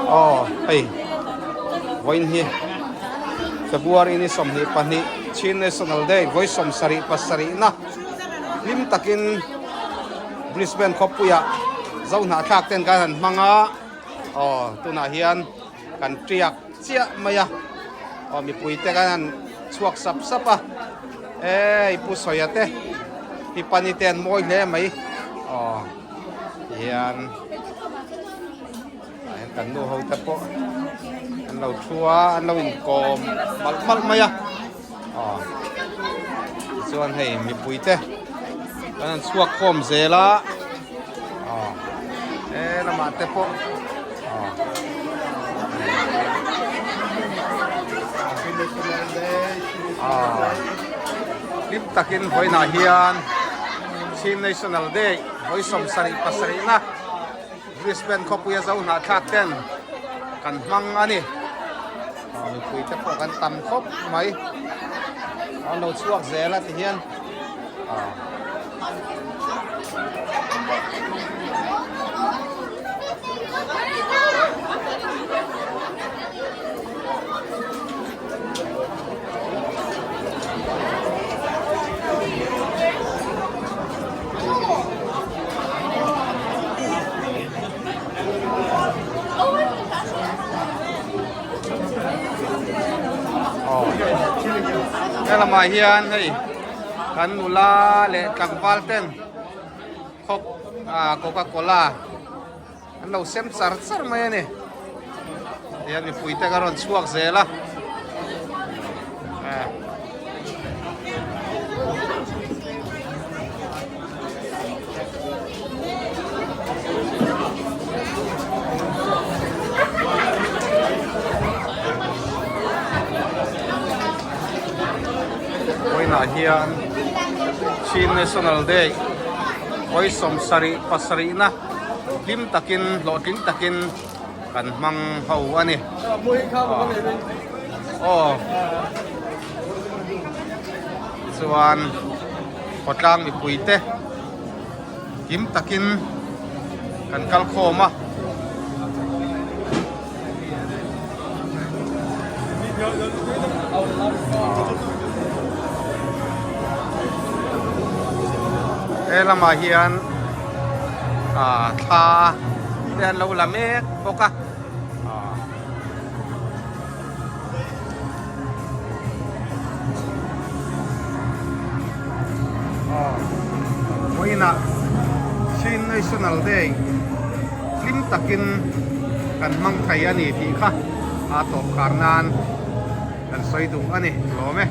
Aw hei vawiin hi February ni 22 Chin National Day vawi 77 na hlim takin Brisbane khawpuiah Zohnahthlak ten kan han hmang a aw tunah hian kan tiak chiah mai a aw mipui te kan han chhuak sap sap a ei pu sawia te pi pani te an mawi hle mai aw tihian ah hian kan nu ho te pawh an lo thu a an lo inkawm malh malh mai a aw tichuan hei mipui te kan han chhuak khawm zel a aw he lamah te pawh aw aw hlim takin vawiinah hian Chin National Day vawi 77 na Brisbane khawpuia zo hnahthlak ten kan hmang a ni. Aw mipui te pawh kan tam khawp mai. An lo chhuak zel a ti hian. Aw. Helamah hian hei kan nula leh tlangval ten khawp ah coca cola an lo sem char char mai a ni tihian mipui te ka rawn chhuak zel a vawiinah hian Chin National Day vawi 77 na hlim takin hlawhtling takin kan hmang ho a ni aw chuan khawtlang mipui te kim takin kan kal khawm a. He lamah hian ah thla te an lo la mek bawk a ah. Aw vawiinah Chin National Day hlim takin kan hmang thei a ni tih kha a tawp khar nan kan sawi duh a ni lawm e.